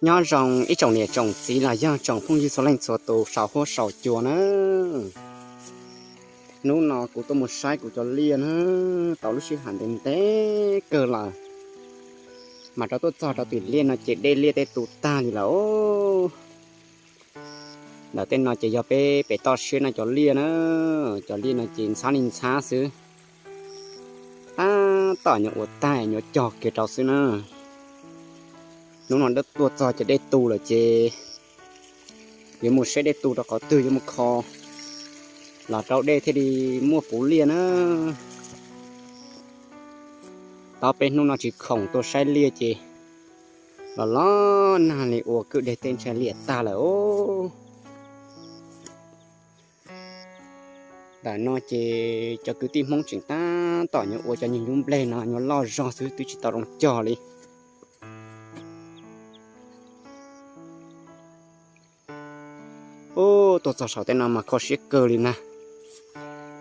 Nyob zoo ib tsoom niam tsoom txiv los yog tsoom phooj ywg txhua leej txhua tus saum huab saum cua na. Hnub no kuv tuaj mus saib kuv cov liaj na, tau lub sij hawm ntev ntev kawg lawm, mas rov tuaj txog rau tim liaj no ces dej liaj tej tu tag li lawm. Ntawm tej no ces yog peb pem toj siab no cov liaj na, cov liaj no ces ntxhab li ntxhab xwb, tab tom nyuam ua tag nyuam cog kiag rau xwb na. Hnub no tuaj txog ces dej tu lawm ces yuav mus saib dej tu rau qhov twg yuav mus kho los rau dej thiaj li muaj puv liaj na. Tau peb hnub no tsis khoom tuaj saib liaj ces los los nag li ua kwj deg tej ntshai liam tag lawm os. Ntawm no ces cov kwv tij Hmoob tseem tab tom nyuam ua cov nyuag nyuj nplej no nyuam loj zog xwb twb tsis tau zoo cog li. Ub, tuaj txog saum tej no mas kho siab kawg li na.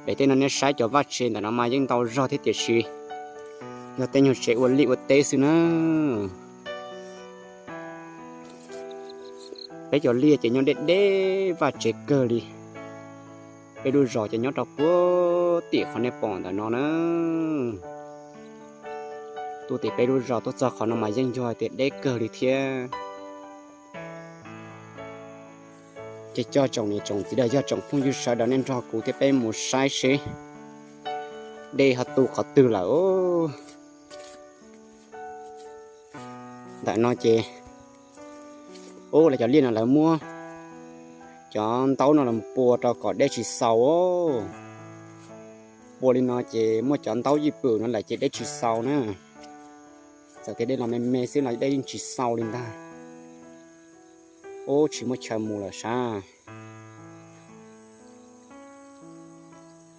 Pem tej no nej saib cov vaj tse ntawm no mas yeej ntau zog thiab tiam sis yog tej nyuag tsev ua liaj ua teb xwb na. Peb cov liaj ces nyob deb deb vaj tsev kawg li. Peb lub zos ces nyob rau puag tim qhov nej pom ntawm no na. Tuaj tim peb lub zos tuaj txog qhov no mas yeej yog hais tias deb kawg li thiab. Ces coj tsoom niam tsoom txiv los yog tsoom phooj ywg sawv daws nej nrog kuv thiab peb mus saib seb dej ho tu qhov twg lawm. Ntawm no ces, ub, lawv cov liaj no lawv muab cov ntaub no los pua rau kom dej tsis xaus. Pua li no ces muaj cov ntaub yij pwm no lawm ces dej tsis xaus na. Txawm tias dej los me me xwb los dej yeej tsis xaus li ntag. Ub, tsis muaj chaw mus lawm sav.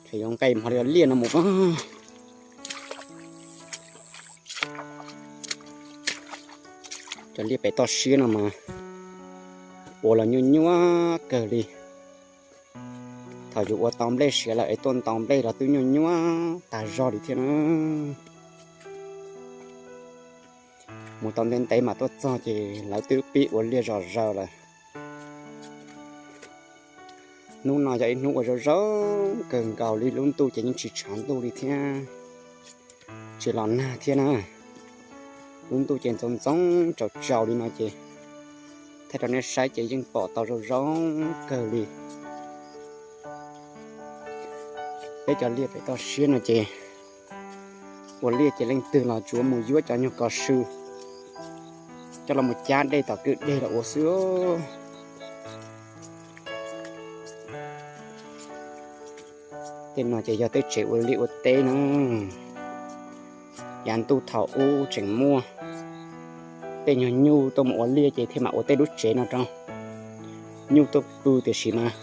Ces yuav nqes hmo li liaj no mus. Cov liaj pem toj siab no mas ua los nyuaj nyuaj kawg li. Thaum yus ua tau nplej siav lawm es tuaj ntaus nplej los twb nyuaj nyuaj tag zog li thiab na. Mus tau ntev ntev mas tuaj txog ces lawv twb pib ua liaj zom zaws lawm. Hnub no yog ib hnub uas zoo zoo kawg nkaus li, lub ntuj ces yeej tsis tshav ntuj li thiab, tsis los nag thiab na. Lub ntuj ces ntxoov ntxoov tsaus tsaus li no ces thaij rau nej saib ces yeej pom tau zoo zoo kawg li. Peb cov liaj pem toj siab no ces ua liaj ces leej twg los tsuav mus yuav cov nyuag kos sw coj los mus cab dej tom kwj deg los ua xwb. Tej no ces yog tej tsev ua liaj ua teb na. Yav ntuj thaum ub tseem muaj tej nyuag nyuj tuaj mus ua liaj ces thiaj mam ua tej lub tsev no rau nyuj tuaj pw, tiam sis mas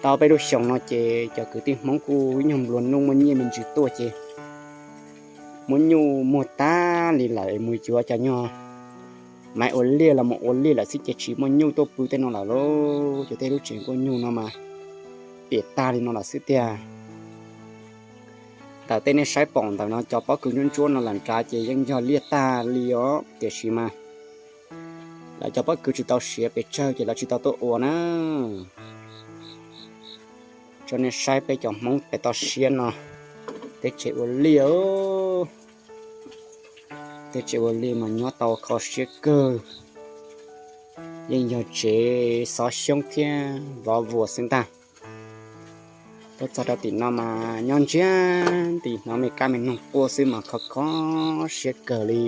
tau peb lub xyoo no ces cov kwv tij Hmoob kuj ib nyuag nplua nuj muaj nyiaj me ntsis tuaj ces muab nyuj muag tag li lawm es mus yuav cov nyuag maiv ua liaj los mus ua liaj lawm xwb ces tsis muaj nyuj tuaj pw tej no lawm lauj. Ces tej lub tsev nkuaj nyuj no mas piam tag li no lawm xwb tiag. Ntawm tej nej saib pom ntawm no cov pob kws ntsuab ntsuab no lawm nrad ces yeej yog liaj tag li os, tiam sis mas lawv cov pob kws tsis tau siav pes tsawg ces lawv tsis tau tuaj ua na. Tso nej saib peb cov Hmoob pem toj siab no tej tsev ua liaj. Tej tsev ua liaj mas nyob tau kho siab kawg, yeej yog tsev xov xyoob thiab vov vuas xwb ntag. Tuaj txog rau tim no mas nyob ntsiag nti hnov me kab me noog quaj xwb mas kho kho siab kawg li.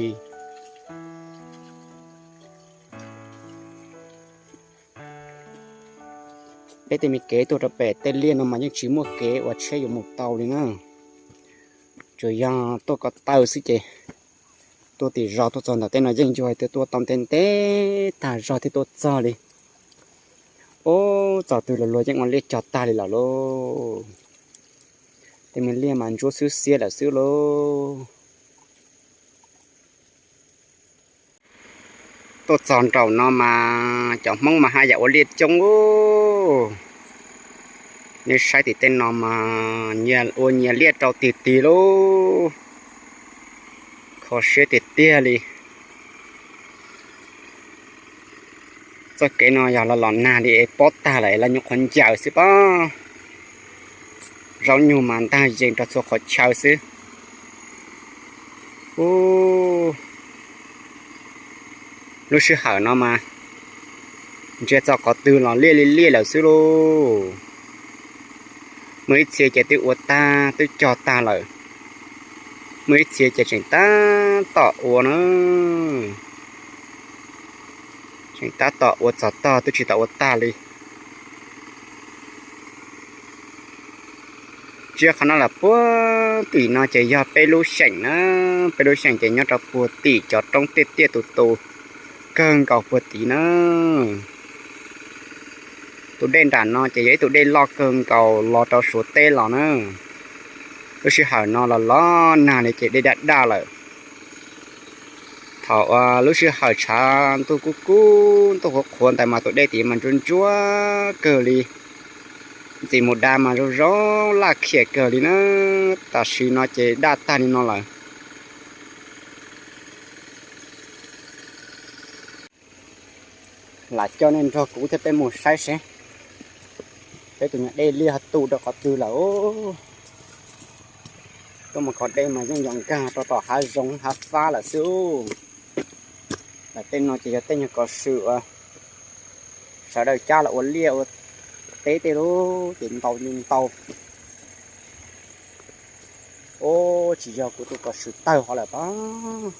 Peb tej me kev tuaj rau pem tej liaj no mas yeej tsis muaj kev uas tsheb yuav mus tau li na. Tsuas yog tuaj ko taw xwb ces tuaj tim zos tuaj txog ntawm tej no yeej yog hais tias tuaj tau ntev ntev tag zog thiaj tuaj txog li. Ub, txog twg los luag yeej ua liaj cog tag li lawm lauj. Tej me liaj mas ntsuab xwb xiab lawm xwb lauj. Tuaj txog nraum no mas cov Hmoob mas haj yam ua liaj coob ub. Nej saib tim tej no mas ua nyias liaj rau tig tig lauj. Kho siab tiag tiag li. Txoj kev no yog los los nag li es pob tag lawm es los nyuam qhuav ncaws xwb pob. Zaub nyuj mas ntag yees rau txhua qhov chaw xwb. Ub, lub sij hawm no mas ntsia txog qhov twg los liaj li liaj lawm xwb lauj. Muaj ib txhia ces twb ua tag twb cog tag lawm, muaj ib txhia ces tseem tab tom ua na. Tseem tab tom ua txog tog twb tsis tau ua tag li. Tsiab qhov no los puag tim no ces yog peb lub xeem na. Peb lub xeem ces nyob rau puag tim cov roob tiaj tiaj tus tus kawg nkaus puag tid na. Tus dej nram no ces yog ib tug dej loj kawg nkaus los rau Suav teb los na. Lub sij hawm no los los nag li ces dej daj daj lawm. Thaum lub sij hawm tshav ntuj kub kub ntuj qhuav qhuav ntawd mas tus dej tid mas ntsuab ntsuab kawg li. Ntxim mus da mas zoo zoo laj khiam kawg li na. Tam sim no ces daj tag li no lawm. Lam coj nej nrog kuv thiab peb mus saib seb peb tus nyuag dej liaj ho tu rau qhov twg lawm. Tuaj mus kho dej mas yeej yog nkag rau tom hav zoov hav fab lawm xwb. Lawm tej no ces yog tej nyuag kos swm uas sawv daws cab los ua liaj ua teb tej lub ces ntau li ntau. Ub, tsis yog kuv tus kos swm tawg hov lawm pob.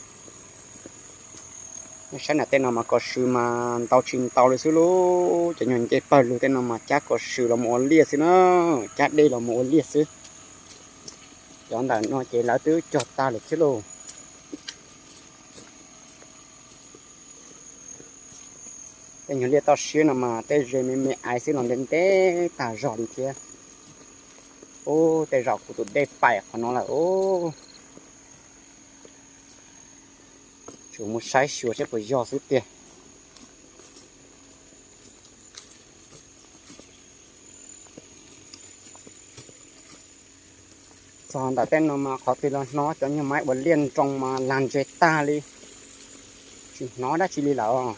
Nej saib na, tej no mas kos swm mas ntau tsis ntau li xwb lauj. Cov nyuag ncej pawg lug tej no mas cab kos swm los mus ua liaj xwb na, cab dej los mus ua liaj xwb. Cov ntawm no ces lawv twb cog tag lawm thiab lauj. Tej nyuag liaj toj siab no mas tej ze me me aiv xwb los ntev ntev tag zog li thiab. Ub, tej zaum kuv tus dej paim qhov no lawm ub. Tsuas mus saib xyuas seb puas yog xwb tiag. Txog ntawm tej no mas qhov twg los hnov cov nyuag maiv ua liaj nroo mas lag ntseg tag li, tsis hnov dab tsi li lawm.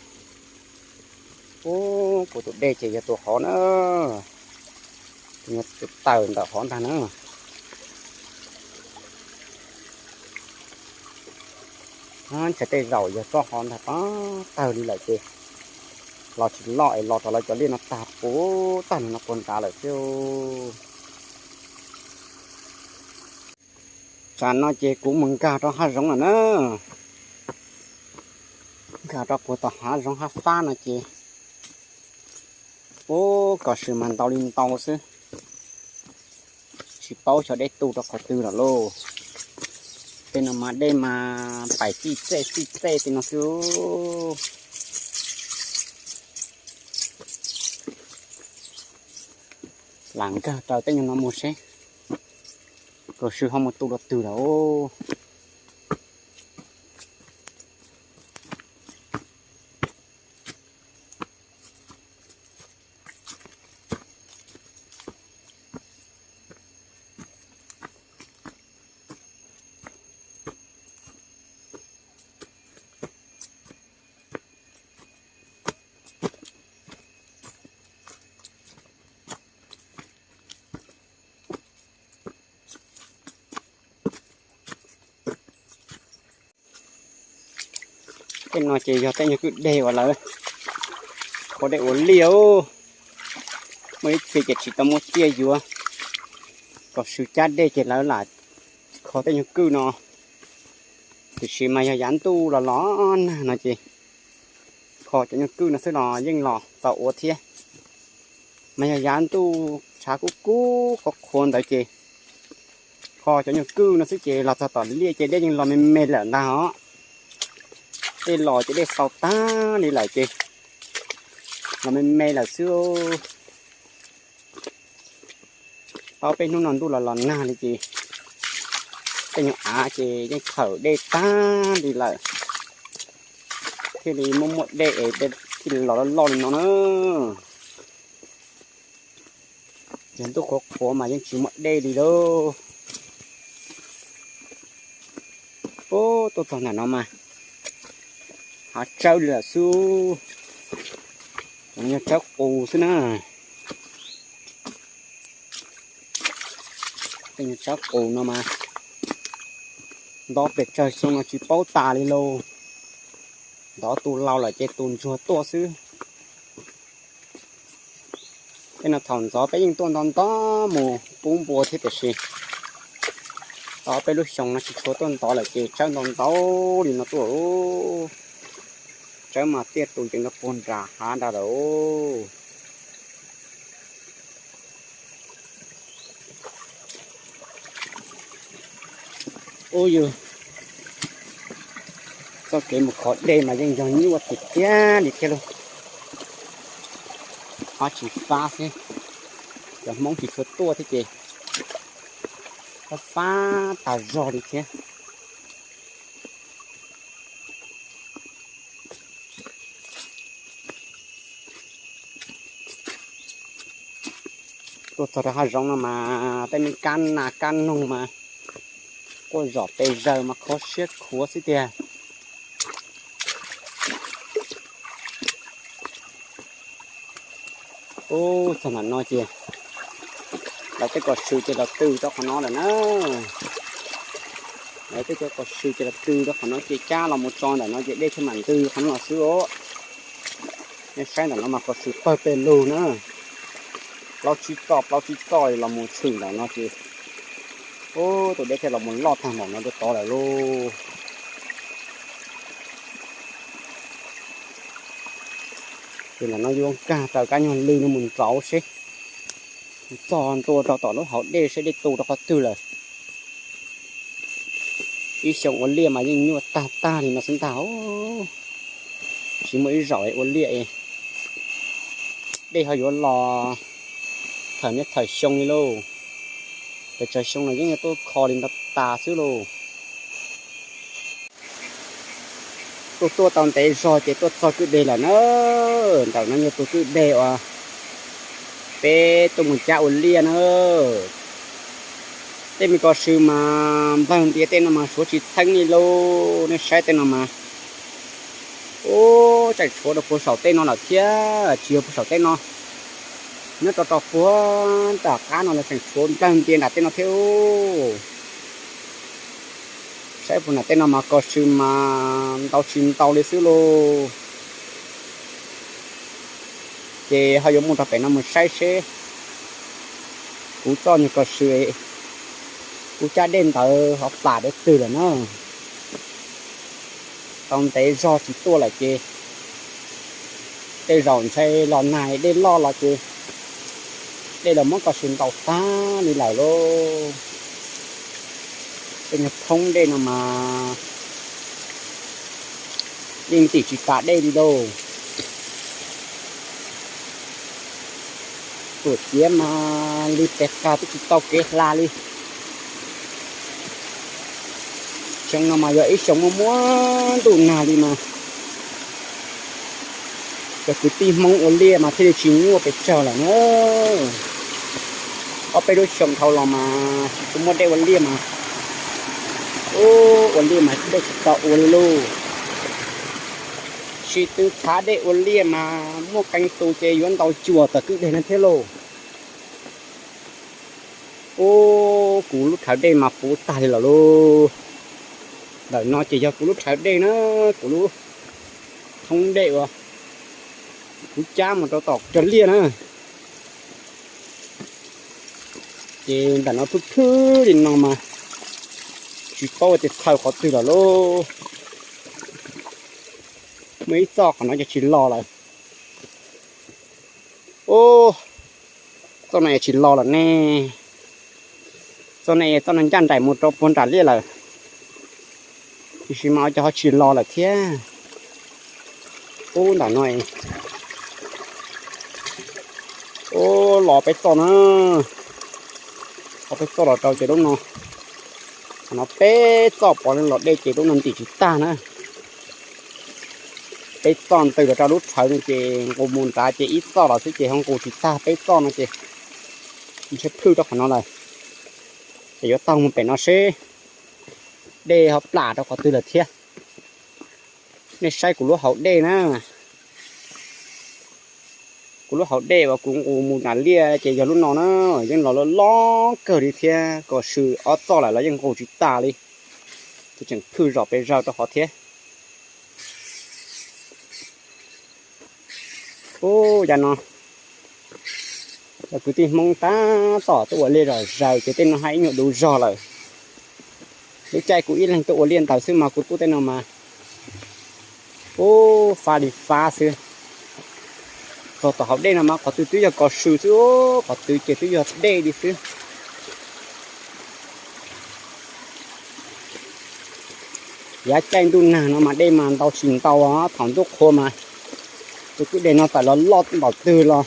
Ub, kuv tus dej ces yog tus hov na, tus tawm ntawm hov ntag na. Ntshe tej zaum yog txoj hov ntag pob, tawg li lawm ces los tsis loj es los rau lawv cov liaj no tag puv tag li no puag nrad lawm thiab. Tsam no ces kuv mus nkag rau hav zoov lawm na. Nkag rau puag tom hav zoov hav fab no ces, ub, kos swm mas ntau li ntau xwb. Tsis paub xyov dej tu rau qhov twg lawm lauj. Tej no mas dej mas paim txij txej txij txej tej no xwb. Lam nkag raws tej nyuag no mus seb kos swm ho mus tu rau twg lawm. Tej no ces yog tej nyuag kwj deg uas lawv kho dej ua liaj. Muaj ib txhia ces tsis tau muaj tiaj yuav, kos swm cab dej ces lawv lam kho tej nyuag kwj no. Tiam sis mas yog yav ntuj los los nag no ces kho cov nyuag kwj no xwb los yeej los tau ua thiab. Mas yog yav ntuj tshav kub kub qhuav qhuav ntawd ces kho cov nyuag kwj no xwb ces los txog tom liaj ces dej yeej los me me lawm ntag os. Dej los ces dej xaus tag li lawm ces los me me lawm xwb. Tau peb hnub no ntuj los los nag li ces tej nyuag av ces yeej khawm dej tag li lawm, thiaj li muaj muaj dej es thiaj li los loj loj li no na. Yog ntuj qhuav qhuav mas yeej tsis muaj dej li lauj. Ub, tuaj txog ntawm no mas hav tsawb li lawm xwb. Kuv yog tsawb qus xwb na. Tej nyuag tsawb qus no mas ntov pes tsawg xyoo no tsis paub tas li lauj. Ntov tus laus lawm ces tus ntsuag tuaj xwb. Tej no thaum ntxov peb yeej tuaj nto nto mus pub npua thiab tiam sis tau peb lub xyoo no tsis tshua tuaj ntov lawm ces tsawb ntau ntau li no tuaj. Tsawb mas tiaj tus ces no puag nram hav nrad lawm. Ub yus, txoj kev mus khov dej mas yeej yog nyuaj tiag tiag li thiab lauj. Ob tsis fab xwb, cov Hmoob tsis tshua tuaj thiab ces fab fab tas zog li thiab. Tuaj txog rau hav zoov no mas tej me kab nas kab noog mas quaj zom pes zaws mas kho siab khuav xwb tiag. Ub, txog ntawm no ces lawv tej kom swm ces los tw rau qhov no lawm na. Lawv tej kom swm ces los tw rau qhov no ces cab los mus tso ntawm no ces dej thiaj mam ntws qhov no los xwb os. Nej saib ntawm no mas kom swm pawg pes lug na. Plaub tsib txoj plaub tsib txoj los mus tshwm ntawm no ces ub, tus dej thiaj los mus loj tag ntawm no rau tod lawm lauj. Ces ntawm no yuav nkag raws kab nyuag lw no mus nraud seb txog ntua rau tom lub hauv dej seb dej tu rau qhov twg lawm. Ib xyoo ua liaj mas yeej nyuaj tag tag li no xwb ntag. Tsis muaj ib zaug ua liaj es dej ho yuav los thawm niaj thawm xyoo li lauj. Pes tsawg xyoo no yeej yuav tuaj kho li no tas xwb lauj. Tuaj tuaj tau ntev zog ces tuaj txog kwj deg lawm na. Ntawm no yog tus kwj deg uas peb tuaj mus cab ua liaj na. Tej me ko sw mas nplawg ntias tej no mas suav tsis txheeb li lauj. Nej saib tej no mas, ub, tseem tshuav rau puag saum tej no lawm thiab, tsis yog puag saum tej no, nyob rau rau puag nram qab no los tseem tshuav nplawg ntias nram tej no thiab. Saib puag nram tej no mas ko sw mas ntau tsis ntau li xwb lauj. Ces ho yuav mus rau pem no mus saib seb kuv txoj nyuag ko sw, kuv cab dej ntawd ho plam dab twg lawm na. Tau ntev zog tsis tuaj lawm ces tej zaum ntshe los nag dej loj los ces dej los muab ko sw ntaus tag li lawm lauj. Tej nyuag thoob dej no mas yeej ntim tsis tas dej li lauj. Tuam ciav mas li pes qas twb tsis tau kev hla li. Xyoo no mas yog ib xyoo muaj muaj ntuj nag li mas cov kwv tij Hmoob ua liaj mas thiaj li tsis nyuaj pes tsawg lawm na. Ob peb lub xyoo dhau los mas tsis tau muaj dej ua liaj mas, ua liaj mas dej tsis tau ua li lauj. Tsis twv txhav dej ua liaj mas muaj qee tus ces yuav ntaus cuam tawm kwj deg no thiab lauj. Ub, kuv lub rhawv dej mas puv tag li lawm lauj. Ntawm no ces yog kuv lub rhawv dej na, kuv lub thoob dej uas kuv cab mus rau tom cov liaj na. Ces ntawm no phwj phwj li no mas tsis paub tias txhaws qhov twg lawm lauj. Muaj ib txoj qhov no ces tsis los lawm. Ub, txoj no es tsis los lawm ne. Txoj no es txoj no ncaj nraim mus rau puag nram liaj lawm, tiam sis mas ua cas ho tsis los lawm thiab. Ub, ntawm no, ub, los peb txoj na. Los peb txoj los rau ces lub no, qhov no peb txoj pov los dej ces lub no ntim tsis tag na. Peb txoj ntws los rau lub rhawv no ces nqus mus nrad ces ib txoj los xwb ces ho nqus tsis tag, peb txoj no ces ntshe phwj rau qhov no lawm. Ces yuav taug mus pem no seb dej ho plam rau qhov twg lawm thiab. Nej saib kuv lub hauv dej na. Kuv lub hauv dej uas kuv nqus mus nram liaj ces yog lub no na, yeej los loj loj kawg li thiab, kom swm ob txoj lawm los yeej nqus tsis tas li. Ces tseem phwj zom pes zaws rau qhov thiab. Ub, yav no cov kwv tij Hmoob tab tom tuaj ua liaj zom zaws ces tej no haj ib nyuag dub zog lawm. Lub caij kuv ib leeg tuaj ua liaj ntawd xwb mas kuv tuaj tej no mas ub, fab li fab xwb. Txog tom hauv dej no mas qhov twg twb yog kos swm xwb, qhov twg ces twb yog dej li xwb. Yav caij ntuj nag no mas dej mas ntau tsis ntau os, thaum ntuj qhua mas tus kwj deg no txawm los loj npaum twg los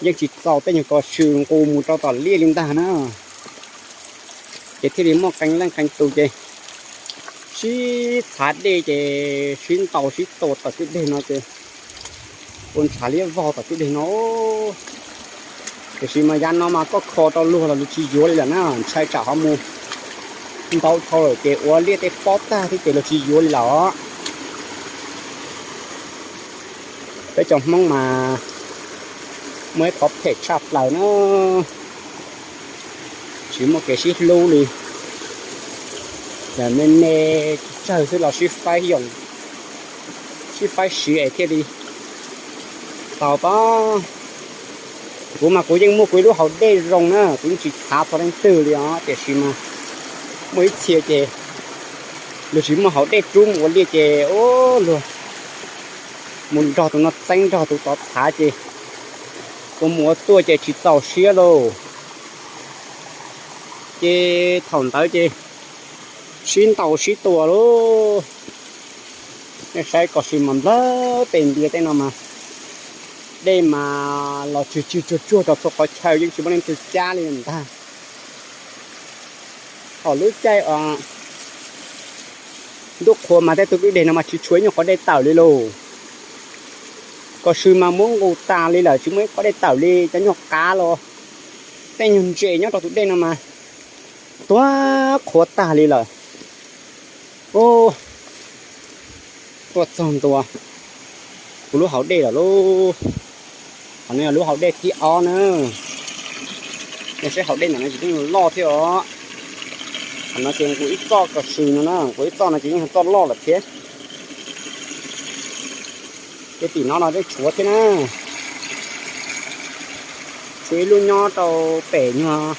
yeej tsis txaus tej nyuag kos swm nqus mus rau tom liaj li ntag na. Ces thiaj li muaj qee leej qee tus ces sib txhav dej ces sib ntaus sib tua tom kwj deg no ces ua ntshav liab vog tom kwj deg no. Tiam sis mas yav no mas koj kho rau luag los luag tsis yuav li lawm na, ntshai tsam ho mus ntau dhau lawm ces ua liaj tej pob tag thiab ces luag tsis yuav li lawm os. Peb cov Hmoob mas muaj ib qhov phem tshaj plaws na, tsis muaj kev sib hlub li. Yog me me tsawg xwb los sib faib yoom, sib faib siv es thiaj li tau pab. Kuv mas kuv yeej muaj kuv ib lub hauv dej zoo na, kuv yeej tsis txhav txog leej twg li os, tiam sis mas muaj ib txhia ces luag tsis muaj hauv dej rub mus ua liaj ces ub, luag mus nrog tus no txeeb nrog tus tod txhav ces ua mus ua tuaj ces tsis txaus siab lauj. Ces thaum ntawd ces sib ntaus sib tua lauj. Nej saib kos swm mas nplawg tes ntiag tej no mas dej mas los tsw tsw tsuag tsuag rau txhua qhov chaw yeej tsis muaj leej twg cab li ntag. Thaum lub caij ntuj qhua mas tej tus kwj deg no mas tsis tshuav ib nyuag qhov dej tawm li lauj. Kos swm mas muab nqus tas li lawm tsis muaj ib qhov dej tawm li, cov nyuag qav los tej nyuag ntses nyob rau tus dej no mas tuag qhuav tag li lawm. Ub, tuaj txog ntua kuv lub hauv dej lawm lauj. Qhov no yog lub hauv dej thib ob na. Nej saib hauv dej ntawm no ces yeej loj thiab os. Qhov no ces nqus ib txoj kos swm no na, nqus ib txoj no ces yeej yog txoj loj lawm thiab. Ces tim no los yeej tshuav thiab na. Tshuav ib lub nyob rau pem nyuag,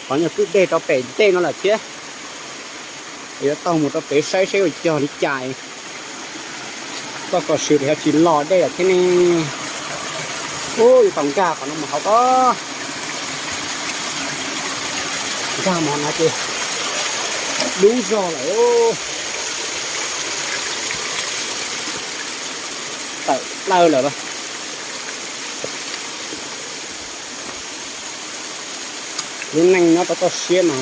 qhov nyuag kwj deg rau pem dej no lawm thiab. Yuav taug mus rau pem saib saib ua cog li cas. Txoj kos swm yog tsis los dej lawm thiab ne. Ub, yuav tau nkag qhov no mus hauv os. Nkag mus no ces dub zog lawm. Tawm plaws lawm. Lub neej nyob rau toj siab mas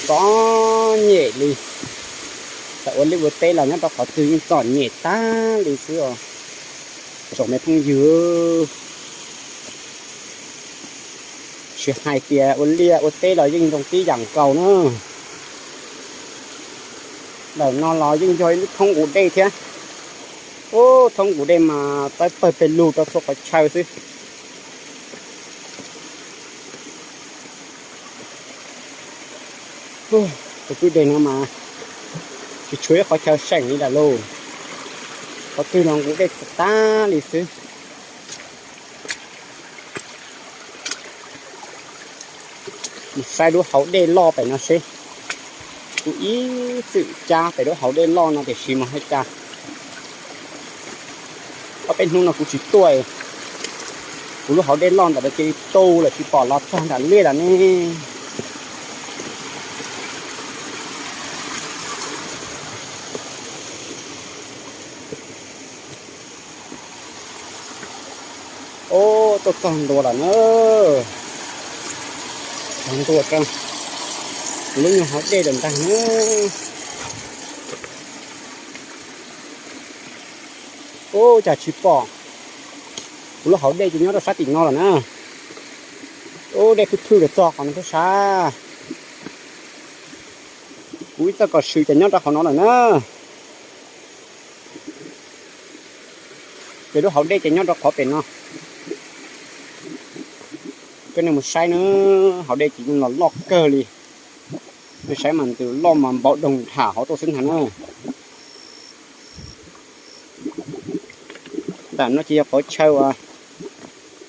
txom nyem li. Txawm ua liaj ua teb los nyob rau qhov twg yeej txom nyem tag li xwb os. Tsoom me phooj ywg, tsis hais tias ua liaj ua teb los yeej zoo tib yam nkaus na. Ntawm no los yeej yog ib lub thoob nqus dej thiab. Ub, thoob nqus dej mas txawb pawg pes lug rau txhua qhov chaw xwb. Tus kwj deg no mas tsis tshuav ib qhov chaw seem li lawm lauj. Qhov twg los nqus dej tag li xwb. Mus saib lub hauv dej loj pem no seb. Kuv ib txwm cab pem lub hauv dej loj no tiam sis mas hais cas ob peb hnub no kuv tsis tuaj, kuv lub hauv dej loj ntawm no cia li tu lawm tsis pom los txog nram liaj lawm ne. Ub, tuaj txog ntua lawm na. Txog ntua rau lub nyuag hauv dej lawm ntag na. Ub, cas tsis pom. Kuv lub hauv dej ces nyob rau sab tim no lawm na. Ub, dej phwj phwj lawm txog qhov no thiab sab. Kuv ib txoj kos swm ces nyob rau qhov no lawm na. Ces lub hauv dej ces nyob rau qhov pem no. Coj nej mus saib na, hauv dej ces yeej los loj kawg li. Nej saib mas ntws loj mas npau doog dham hauv tuaj xwb ntag na. Ntawm no ces yog qhov chaw uas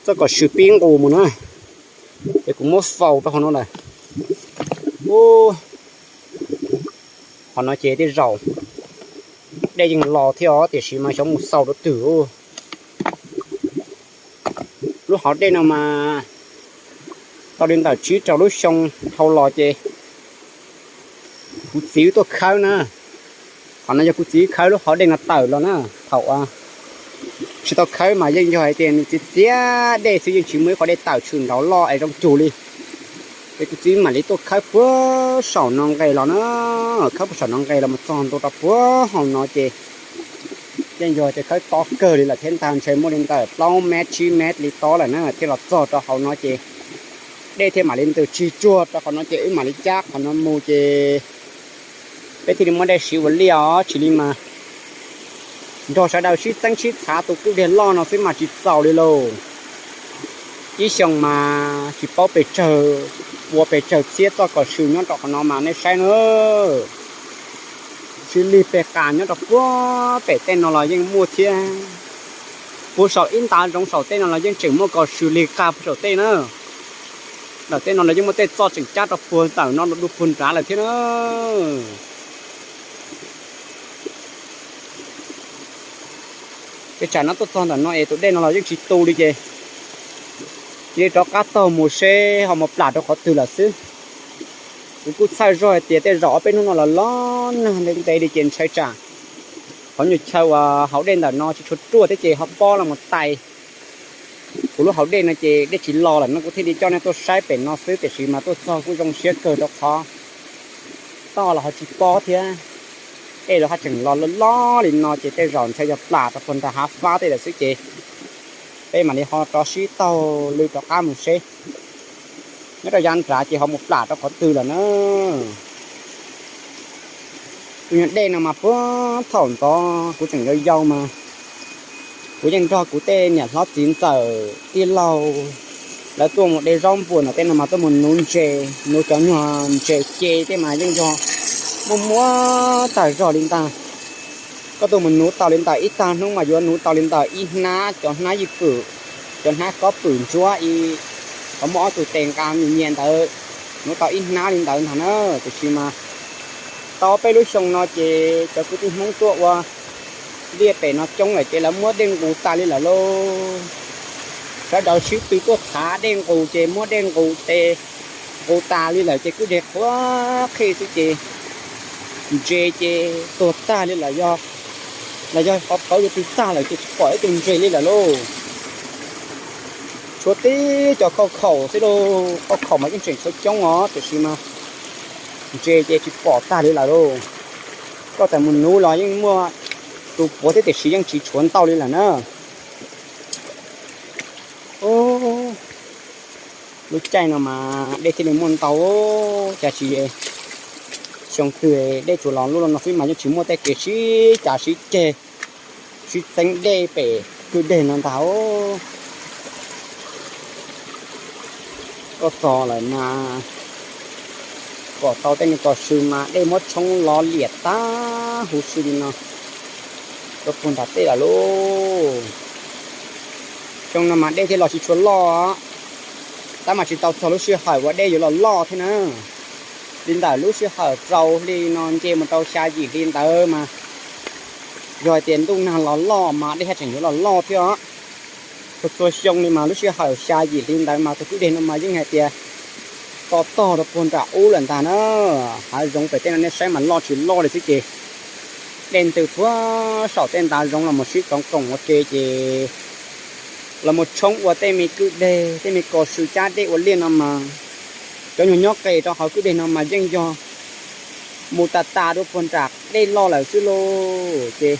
txoj kom sw pib nqus mus na, ces kuv muab faus rau hauv no lawm. Qhov no ces tej zaum dej yeej los thiab os, tiam sis mas xyov mus xaus rau twg. Lub hauv dej no mas tau li ntawm tsib rau lub xyoo dhau los ces kuv txiv wb tuaj khawb na. Qhov no yog kuv txiv khawb lub hauv dej no tawm los na. Thaum tsis tau khawb mas yeej yog hais tias nws txiav txiav dej xwb, yeej tsis muaj ib qhov dej tawm tshwm nraud loj es zoo cug li. Ces kuv txiv mam li tuaj khawb puag saum no nqes los na, khawb puag saum no nqes los mus txog ntua rau puag hauv no ces yeej yog tias khawb tob kawg li lawm thiab ntag, ntshe muaj li ntawm plaub mev tsib mev li tob lawm na, thiaj los txog rau hauv no ces dej thiaj mam li ntws tsig tsuag rau qhov no ces wb mam li cab qhov no mus ces peb thiaj li muaj dej siv ua liaj os, tsis li mas nrog sawv daws sib txeeb sib txhav tus kwj deg loj no xwb mas tsis txaus li lauj. Ib xyoos mas tsis paub pes tsawg, ua pes tsawg txhiab txoj kom sw nyob rau qhov no mas nej saib na. Sib lig pes qas nyob rau puag pem tej no los yeej muaj thiab. Puag saum ib ntav zoov saum tej no los yeej tseem muaj kom sw lig qas puag saum tej na. Ntawm tej no los yeej muaj tej txoj tseem cab rau puag ntawm no los dua puag nrad lawm thiab na. Ces tsam no tuaj txog ntawm no es tus dej no los yeej tsis tu li ces cia li rov qab taug mus seb ho mus plam rau qhov twg lawm xwb. Kuv kuj txhawj zog hais tias tej zaum ob peb hnub no los los nag ntev ntev li ces ntshai tsam qhov nyuag chaw uas hauv dej ntawm no tsis tshua ruaj thiab ces ho pob los mus tais kuv lub hauv dej no ces dej tsis los lawm no kuv thiaj li coj nej tuaj saib pem no xwb, tiam sis mas tuaj txog kuj zoo siab kawg rau qhov toj los ho tsis pob thiab. Dej los haj tseem los loj loj li no ces tej zaum ntshai yog plam rau puag nram hav fab tej lawm xwb ces peb mam li ho rov sib taug lw rov qab mus seb nyob rau yav nrad ces ho mus plam rau qhov twg lawm na. Tus nyuag dej no mas puag thaum ntxov kuv tseem yau yau mas kuv yeej nrog kuv tej niam hlob txiv ntxawm tij laug lawv tuaj mus de zaub npua no, tej no mas tuaj mus nuv ntses, nuv cov nyuag ntses ce tej mas yeej yog muaj muab tag zog li ntag. Koj tuaj mus nuv tau li ntawm ib tag hnub mas yuav nuv tau li ntawm ib hnab, cov hnab yij pwm, cov hnab kob pwm ntsuab ib, ho muaj ob tug tes nqa nyias nyias ntawd, nuv tau ib hnab li ntawd ntag na. Tiam sis mas tau peb lub xyoo no ces cov kwv tij Hmoob tuaj ua liaj pem no coob lawm ces lawv muab dej nqus tas li lawm lauj. Sawv daws sib tw tuaj txhav dej nqus ces muab dej nqus tes nqus tas li lawm ces kwj deg qhuav qhij xwb ces ntses ces tuag tag li lawm, los yog qhov pawv yuav twg tag lawm ces tsis pom ib tug ntses li lawm lauj. Tshuav tib cov kauj khaum xwb lauj, kauj khaum mas yeej tseem tshuav coob os tiam sis mas ntses ces tsis pom tag li lawm lauj. Koj txawm mus nuv los yeej muaj tus puav thiab tiam sis yeej tsis tshuav ntau li lawm na. Lub caij no mas dej thiaj li muaj ntau, cas tsis xyoo twg dej tsuas los lub no xwb mas yeej tsis muaj tej kev sib cav sib ceg, sib txeeb dej pem kwj deg no ntag. Tuaj txog lawm mas pom tau tej me kom sw mas dej muab tshoob lov liam tag huv si li no rau puag nram tej lawm lauj. Xyoo no mas dej thiaj los tsis tshua loj, tab mas tsis tau txog lub sij hawm uas dej yuav los loj thiab na. Li ntawm lub sij hawm rau hli no nce mus rau xya yim hli ntawd mas yog hais tias ntuj nag los loj mas dej haj tseem yuav los loj thiab os. Txhua txhua xyoo li mas lub sij hawm xya yim hli ntawd mas tus kwj deg no mas yeej hais tias to tog rau puag nram ub lawm ntag na. Hav zoov pem tej no nej saib mas loj tsis loj li xwb ces dej ntws puag saum tej ntav zoov los mus sib txoov koom ua ke ces los mus tshoob ua tej me kwj deg tej me kom sw cab dej ua liaj no mas cov nyuag nyob qes rau hauv kwj deg no mas yeej yog mus tas tas dua puag nram dej loj lawm xwb lauj. Ces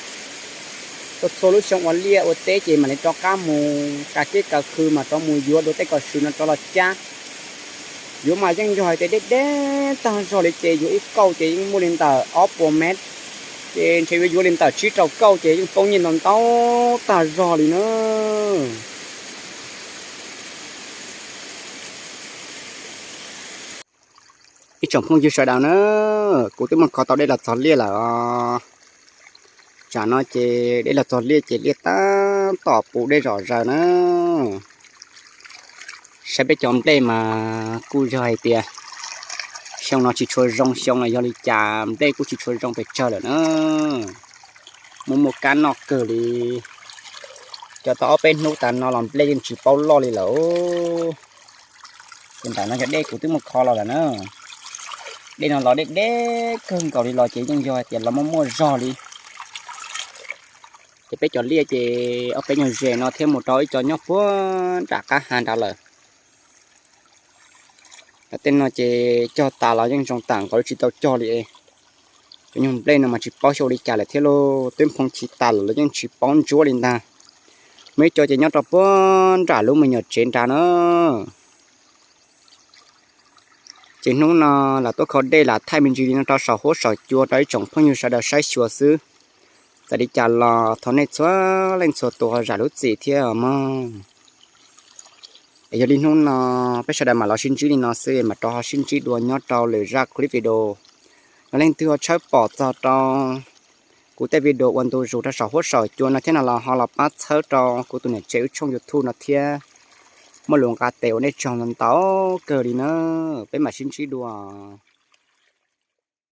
txhua txhua lub xyoo ua liaj ua teb ces mam li rov qab mus kav kiab kav khw mas rov mus yuav dua tej kom sw no rov los cab. Yuav mas yeej yog hais tias deb deb tag zog li ces yuav ib kauj ces yeej muaj li ntawm ob puas mev Ces ntshe yuav yuav li ntawm tsib rau kauj ces yeej poob nyiaj ntau ntau tag zog li na. Ib tsoom phooj ywg sawv daws na, kuv twb muab kho tau dej los txog liaj lawm os. Tsam no ces dej los txog liaj ces liaj tab tom puv dej zom zaws na. Saib peb cov nplej mas kuj yog hais tias xyoo no tsis tshua zoo xyoo los yog li cas nplej kuj tsis tshua zoo pes tsawg lawm na. Muaj muaj kab noj kawg li. Cov tau ob peb hnub tas no los nplej yeej tsis paub loj li lawm. Ces ntawm no yog dej kuv twb muab kho los lawm na. Dej no los deb deb kawg nkaus li los ces yeej yog hais tias los muaj muaj zog li. Ces peb cov liaj ces ob peb nyuag zes no thiab mus rau ib co nyob puag nram qab ha nrad lawm. Tej no ces cog tas los yeej zoo tam nkaus li tsis tau cog li. Cov nyuag nplej no mas tsis paub xyov ua li cas lawm thiab lauj, twb nphoo chiv tas lawm los yeej tsis paub ntsuab li ntag. Muaj ib co ces nyob rau puag nram lub me nyuam tsev nrad na. Ces hnub no lam tuaj kho dej lam thaij me ntsis li no rau saum huab saum cua rau ib tsoom phooj ywg sawv daws saib xyuas xwb. Txawm li cas los thov nej txhua leej txhua tus ho zam lub txim thiab mog. Es yog li hnub no peb sawv daws mam los sib ntsib li no xwb, mam rov ho sib ntsib dua nyob rau lwm zaj clip video. Yog leej twg ho tshawb pom txog rau kuv tej video ua ntu zus rau saum huab saum cua no thiab no los ho los pab txhawb rau kuv tus niam tsev wb tshooj YouTube no thiab. Muaj lus nqa tes ua nej tsaug ntau ntau kawg li na. Peb mam sib ntsib dua.